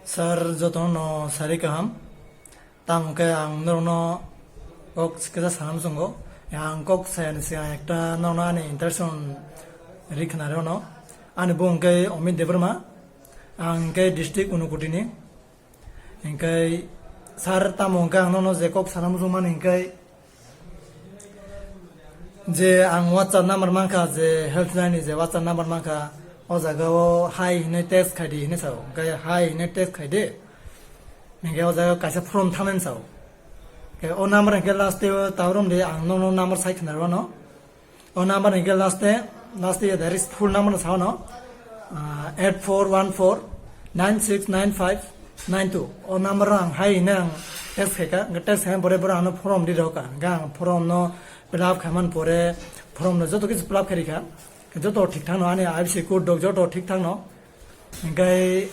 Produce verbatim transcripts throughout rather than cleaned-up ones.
Sir, jotono no sari kaham. Tamo khe ang norokno kok kisa sanam chwngo. Ang kok sayani sigang ekta norokno ani introduction ri khna rw no. Ani bung khe Amit Debbarma. Ang khe district Unakoti ni. Hinkhe sir, tamo hwnkhe ang nono je kok sana muchungmani hinkhe je ang WhatsApp number mankha, je helpline ni je WhatsApp number mankha, o jaga o hai hinwi text khaidi hinwi sao, hinkhe hai hinwi text khaidi, hinkhe o jaga kaisa form thangnani sao. Hinkhe o number hinkhe last o tawrom di ang nono number sai khna rwno. O number hinkhe last e, last e direct full number no sao no, ah, eight four one four nine six nine five nine two. O number o ang hai hwnwi ang text khaikha, hwnkhe text khaina pore borok ano form di rwkha, hwnkhe ang form no fill up khaimani pore form no joto kichu fill up khairikha, joto thik thang no ani I F S C code rok joto thik thang no. Hinkhe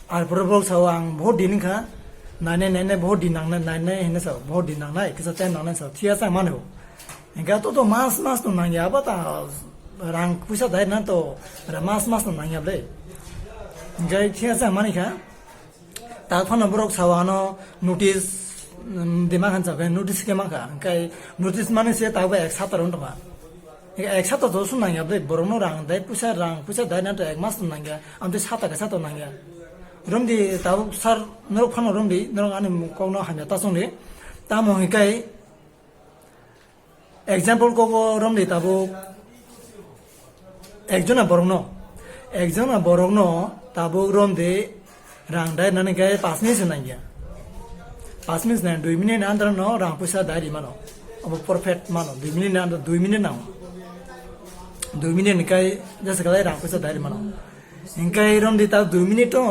ar pore borok sao ang bahut din wngkha, nainai nainai bahut din nangnai, nainai hinwi sao bahut din nangnai, kisa time nangnai sao, thik ase ang mano. Hinkhe to to mas mas to nangya ba ta rang puisa dai na to ra mas mas to nangya ble. Hinkhe thik ase ang manikha. Ta phano borok sao ano notice, um, dima khan sao khe notice khe mankha. Hinkhe notice mani se ta ba ek sapta rok wng tongkha. Ek sapta to sung nangya ble, borokno rang dai, puisa, rang puisa dai na to ek mas to nangya, amtwi sata khe sata nangya. Romdi tabuk sir, norok phano romdi, norok ani kokno hamya ta chongdi. Tamo hinkhe example kogo romdi tabuk ekjona borokno, ekjona borokno tabuk romdi. Rang dai nani khe paanch minute se nangya. Paanch minute nang, dui minute ni under no rang puisa dai ri mano. Abo perfect mano, dui minute ni under, dui minute nang. Dui minute ni kai jasa kalai rang puisa dai ri mano. Hinkhe romdi ta dui minute to,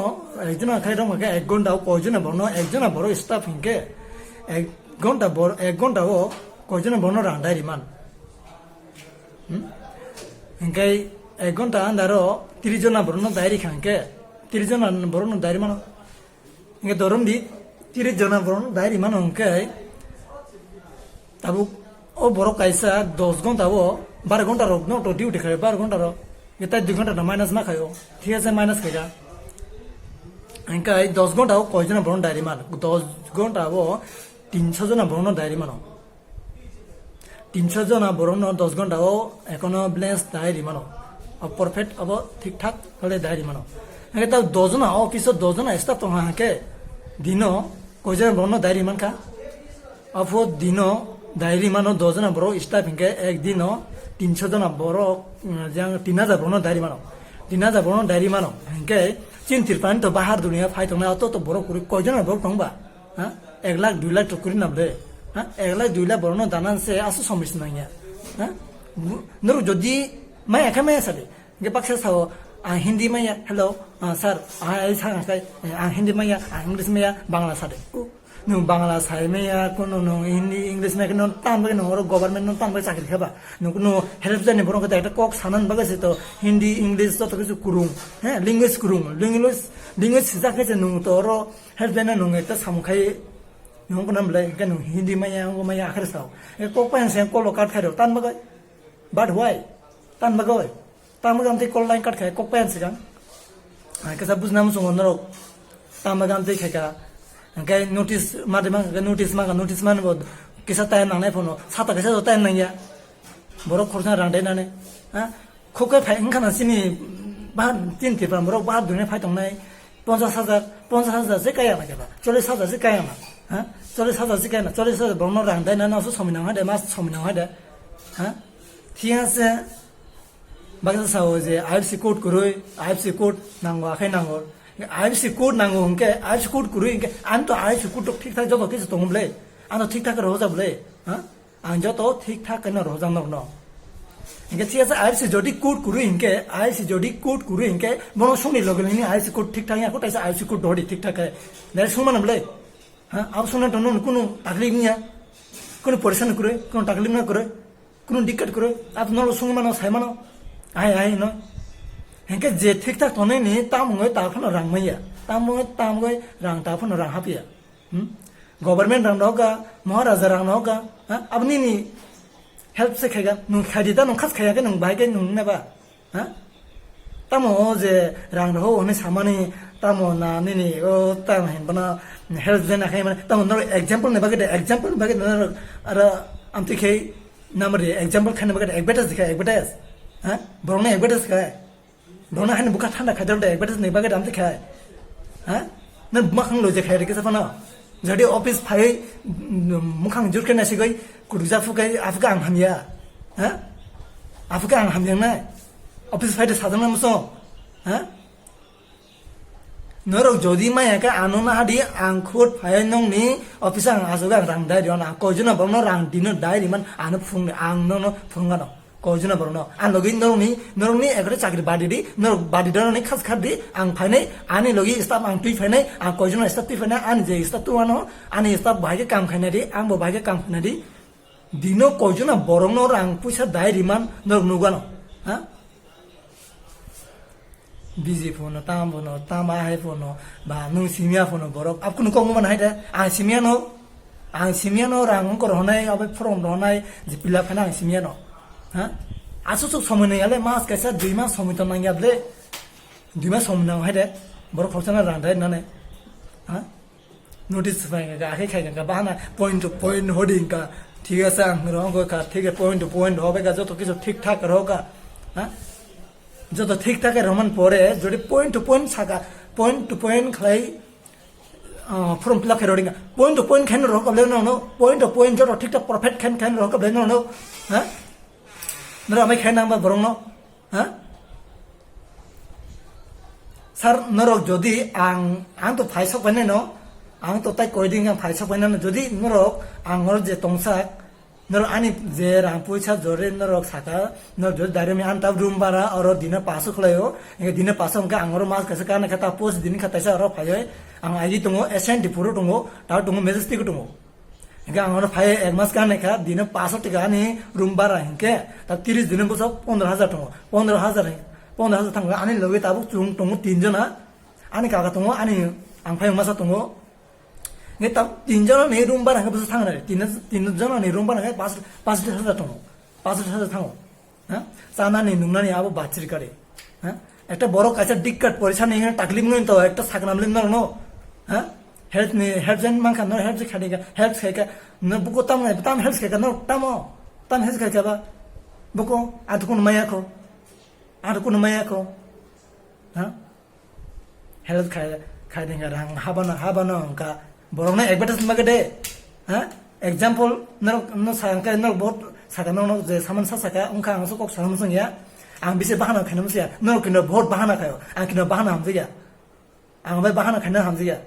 ekjona khai rom khe ek ghonta o koijona borokno, ekjona borok staff hinkhe ek ghonta bor-, ek ghonta o koijona borokno rang dai ri man. Hmm? Hinkhe ek ghonta andaro tris jona borokno dai rikha hinkhe, tris jona borokno dai rimano. Hinkhe dorom di, tris jona borokno dai rimano hinkhe, tabuk o borok kaisa dos ghonta o, bar ghonta rok no to duty khai, bar ghonta rok. Hinkhe tai dui ghonta no minus ma khaio. Thik ase, minus khaikha. Hinkhe dos ghonta o koi jona borokno dai rimano? Dos ghonta o tinso jona borokno dai rimano. Tinso jona borokno dos ghonta o ekono balance dai rimano. O perfect abo thik thak khe dai rimano. Hinkhe ta dos jona office o dos jona staff tongkha hinkhe dino koi jona borokno dai rimankha? Apho dino dai rimano dos jona borok staff hinkhe ek dino tinso jona borok, mm, jang tin hajar borokno dai rimano. Tin hajar borokno dai rimano. Hinkhe chini Tripura ni to bahar duniya phai tongnai, to to borok kwrwi koi jona borok tongba? Ha? Ek lakh, dui lakh to kwrwi na ble. Ha? Ek lakh, dui lakh borokno danan se aswk somoi se nangya. Ha? Bu-, norok jodi maya khe maya sadi. Hinkhe baksa sao, "Ang Hindi maya, hello, ah, sir, ah, ai sa nang kai, eh, ang Hindi maya, ang English maya, Bangla sadi." Ku, nwng Bangla sai maya, kuno nwng Hindi, English maya, kuno tam bai nwng oro government no tam bai chakri kheba. Nwng kuno help jani borok khe ekta kok sanan bagwi se to Hindi, English joto kichu kurung, he, language kurung, language, language sijak khe se nwng to oro help jani nwng ekta samung khai. Nwng kunam belai, hinkhe nwng Hindi maya, wngkha maya, akhir sao. E kok pa yang se kolo kat khairo, tan bagwi. But why? Tan bagwi. Tan bagwi amtwi kol line kat khai, kok pa yang sikang. Ah, kisa bujna muchungo norok. Tan bagwi amtwi khaika. Hinkhe notice, madi mang, notice mang, notice man bo kisa time nangnai phono. Sata kisa time nangya. Borok khoroksa rang dai nani, ha? Khuk khe phai wngkha na chini bahar, chini Tripura borok bahar duni phai tongnai ponchas hajar, ponchas hajar se kaya na keba, chollis hajar se kaya na, ha? Chollis hajar se kaya na, chollis hajar borokno rang dai nani aswk somoi nang hai de, mas somoi nang hai de, ha? Thik ase, baksa sao je I F S C code kwrwi, I F S C code nango, akhai nango. I F S C code nango hinkhe, I F S C code kwrwi hinkhe, ani to I F S C code to thik thak joto kisu tongo bwle, ano thik thak rohorjak bwle, ha? Ang joto thik thak khe no rohorjak norokno. Hinkhe thik ase, I F S C jodi code kwrwi hinkhe, I F S C jodi code kwrwi hinkhe, bono songni loge loge ni I F S C code thik thak ya, kho taisa I F S C code dodi thik thak khe. Dai songmano bwle. Ha, abo songna tono kunu taklif niya. Kunu porisani kwrwi, kunu taklif na kwrwi, kunu dikkat kwrwi. Abo nolo songmano, saimano. Ai, ai, no. Hinkhe je thik thak tongnai ni, tamungoi ta phano rang maya. Tamungoi, tamungoi rang ta phano rang hapya. Hmm? Government rang no hoka, Maharaja rang no hoka, ha? Abo nini help se khaika, nwng khaidi ta nwng khas khaya khe nwng bahai khe nwng neba, ha? Tamo o je rang rw hwnwi samani Tamo na nini o tamo hin bana help jena khai mane tamo no example ni bagwi de example ni bagwi no aro amti khai namri example khai ni bagwi de advertise khai advertise ha borok ni advertise khai borok na hani buka thanda khai de advertise ni bagwi de amti khai ha na buka khang lo je khai rikisa fana jadi office phai mukhang jur khai na sigoi kuruja fukai afuka ang hamya ha afuka ang hamya na office phai de sadana muso ha Norok jodi maya khe ano nahadi ang khut phai nongni office ang aswk ang rang dai rw na koijona borokno rang dino dai riman ano phung ang nono phung gano koijona borokno ang logi norokni norokni ekre chakri badi di norok badi dano ni khas khar di ang phainai ani logi staff ang twi phainai ang koijona staff twi phainai ani je staff tu ano ani staff bahai khe kam khainai di ang bo bahai khe kam khainai di dino koijona borokno rang puisa dai riman norok nugano ha Biji phono, tam phono, tam ahai phono, ba nwng simya phono borok. Abkunu kok man hai de, ang simya no, ang simya no rang wngkor honai, abai phorom honai, je pila phana ang simya no. Ha? Asu suk somoi nang yale, mas kaisa dui mas somoi to nang yable. Dui mas somoi nang hai de, borok khorsa na rang dai nane. Ha? Notice phai ka, akhe khai ka, bahana point to point hoding ka. Thik ase ang rong ka, thik ase point to point hobe ka, joto kisu thik thak ro ka. Ha? Joto thik thak romani pore jodi point to point saka point to point khlai form fill up khairok ringa point to point khaina rok kable no no point to point joto thik thak perfect khain khain rok kable no no ha nara mai khaina ba borong no ha sir norok jodi ang ang to phai sok painai no ang to tai koi ding ang phai sok painai no jodi norok ang or je tongsak Norok ani je rang puisa jore norok saka, norok jore dairemi ani tab room bara oro dina paso khlaio, engke dina paso hwnkhe ang oro mas kaisa kana khe ta post dini kha taisa oro phaioi, ang agi tongo S N D puro tongo, ta tongo Majestic tongo. Engke ang oro phai ek mas kana kha dina paso tika ani room bara hwnkhe ta tiris dina boso pondro hajar tongo, pondro hajar, pondro hajar thangkha ani loge tabuk chwng tongo tin jona, ani kaka tongo, ani ang phai masa tongo. Nge tam tin jona ni room bara hwnkhe bwswk thang nai. Tin, tin jona ni room bara hwnkhe pas, pas hajar tongo. Pas hajar thango. Ha? Chanani nungnani abo bachir kari. Ha? Ekta borok kaisa dikkat porisa ni hwnkhe taklim ngi to ekta saknam lim nang no. Ha? Health ni, health jen mankha no health khanika, health khaika no buko tam nai, tam health khaika no tamo. Tam health khaika ba. Buko atukun maya ko. Atukun maya ko. Ha? Help khai khai ding rang habano habano ka borok na advertise ma gede ha example no no sa ka no bot saka no no je saman sa saka ungka ang so kok saman sung ya ang bise bahana khainam sia no kino bot bahana khayo ang kino bahana hamjaya ang bai bahana khaina hamjaya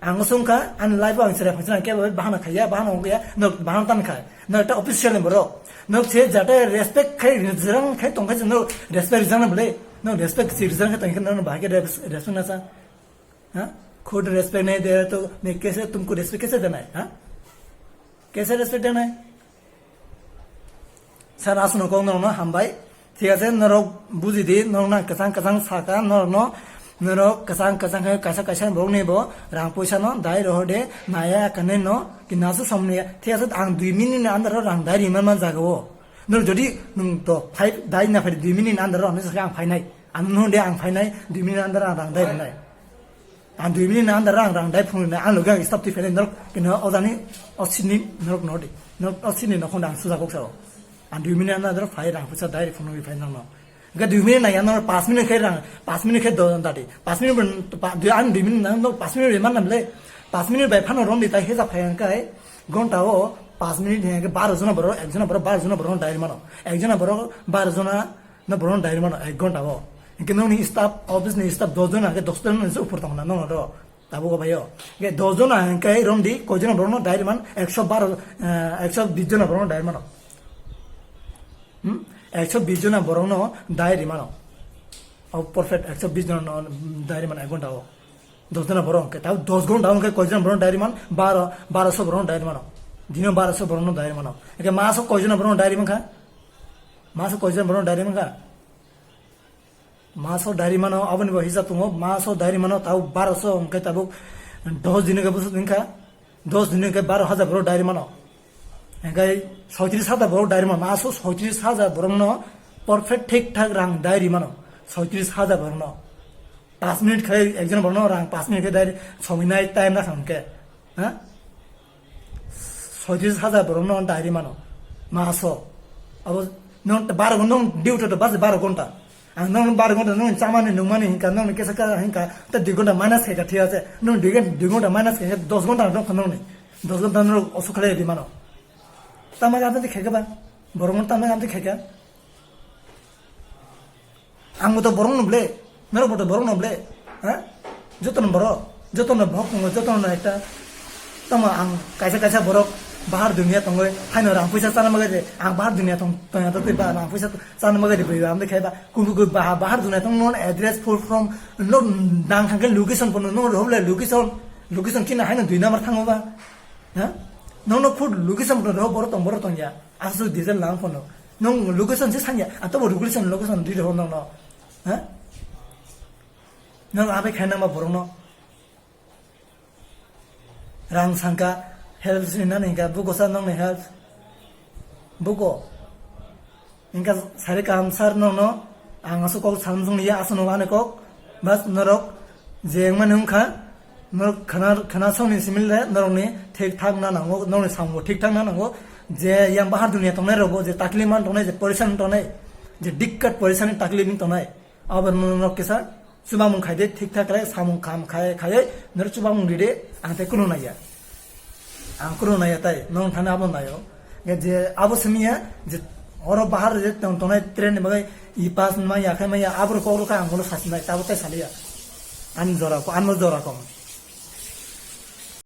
ang sung ka an life ang sira phang ke bai bahana khaya bahana ung ya no bahana tan khai no ta official ni borok no se jata respect khai rijang khai tong khai no respect rijang na bole No respect si rizan ka tangkhe no bahai ke respect na sa. Ha? Khud respect nahi de to me kaise tumko respect kaise dena hai? Ha? Kaise respect dena hai? Sir asno kong no no hambai. Thik ase norok buji di norok na kasang kasang saka norok no norok kasang kasang hai kaisa kaisa borok ni bo rang poisa no dai roho de naya kane no kinasu somni thik ase ang dui minute ni under rang dai ri man man jaga o. Nung jodi nung to five dai na phai dui minute under rang sakha ang phainai. Ang nung de ang phainai dui minute under ang rang dai rwnai. Ang dui minute under rang rang dai phungnai ang logi ang stop twi phainai norok kino ojani osini norok no de. Norok osini no khonda ang suja kok sao. Ang dui minute under phai rang pusa dai phungnai phai norok no. Ga dui minute na yan norok pas minute khai rang pas minute khai do dadi. Pas minute dui ang dui minute na norok pas minute man nam le. Pas minute bai phano rom di tai hesa phai ang kai. Gonta o pas minute hingke baro jona borok, ek jona borok baro jona borok no dai mano. Ek jona borok baro jona no borok no dai mano ek gonta o. Hingke nokni staff, office ni staff dos jona hingke dos jona ni se upor tong na nokno do. Tabuk o bai o. Hingke dos jona hingke rom di koi jona borok no dai man ekso baro, eh, ekso bis jona borok no dai mano. Hmm? Ekso bis jona borok no dai mano. O perfect ekso bis jona no dai mano ek gonta o. Dos jona borok hwnkhe, tabuk dos gonta hwnkhe koi jona borok diary man, baro, baro so borok diary mano. Dino baro so borok no diary mano. Hwnkhe maso koi jona borok diary mankha? Maso koi jona borok diary mankha? Maso diary mano, aboni bo hisab tongo, maso diary mano, tabuk baro so hwnkhe tabuk dos dino khe bwswk wngkha, dos dino khe baro hajar borok diary mano. Hwnkhe soitris hajar borok diary mano, maso soitris hajar borok no perfect thik thak rang diary mano, soitris hajar borok no. Pas minute khai ekjon borokno rang pas minute khai dai sominai time na kham ke. Ha? Soitris hajar borokno dai ri mano. Maso. Abo nong baro ghonta, nong duty to bas baro ghonta. Ang nong baro ghonta nong chamani nungmani hinka nong kesa ka hinka ta dui ghonta minus khai ka thik ase. Nong dui ghonta, dui ghonta minus khai dos ghonta nong nong ni. Dos ghonta nong osu khalai ri mano. Tama ga ta khai ka ba. Borok tama ga ta khai ka. Ang bo to borok no ble, norok bo to borok no ble, ha? Joto no borok, joto no bhok tongo, joto no ekta. Tamo ang kaisa kaisa borok bahar dunia tongoi, haino rang puisa chana bagwi de, ang bahar dunia tong tong ya twi ba rang puisa chana bagwi de bwi am khai ba, kubu kubu bahar bahar dunia tong non address full from no dang thang ke location pono no role location, location kina haino dui number thango ba, ha? Nono food location pono ro borok tong borok tong ya. Aswk detail lang phano. Nung location se sanya, atobo location, location di ho nung no. Ha? Nung abai khai nang ma borok no. Rang sangka help sini nani ka buko sa nung ni help. Buko. Inka sari kam sar nung no. Ang aso kok sam sung ya aso nung ane kok. Bas norok. Je wngmani wngkha, norok khana, khana songni simil le norokni thik thak na nango, norokni samung thik thak na nango, je yang bahar dunia tongnai rogo, je takli man tongnai, je porisan tongnai, je dikkat porisan takli ni tongnai, abo norok kisa chubamung khai de thik thak khe samung kam khai khai norok chubamung ri de ang tei kunu naiya. Ang kunu naiya tai, nong thani abo naio. Nge je abo simiya, je oro bahar je tong tongnai train ni bagwi i pass ma ya khai ma ya, abo kok rok ang ulo sasi nai, tabo tai saliya. Ani jora ko, ano jora ko.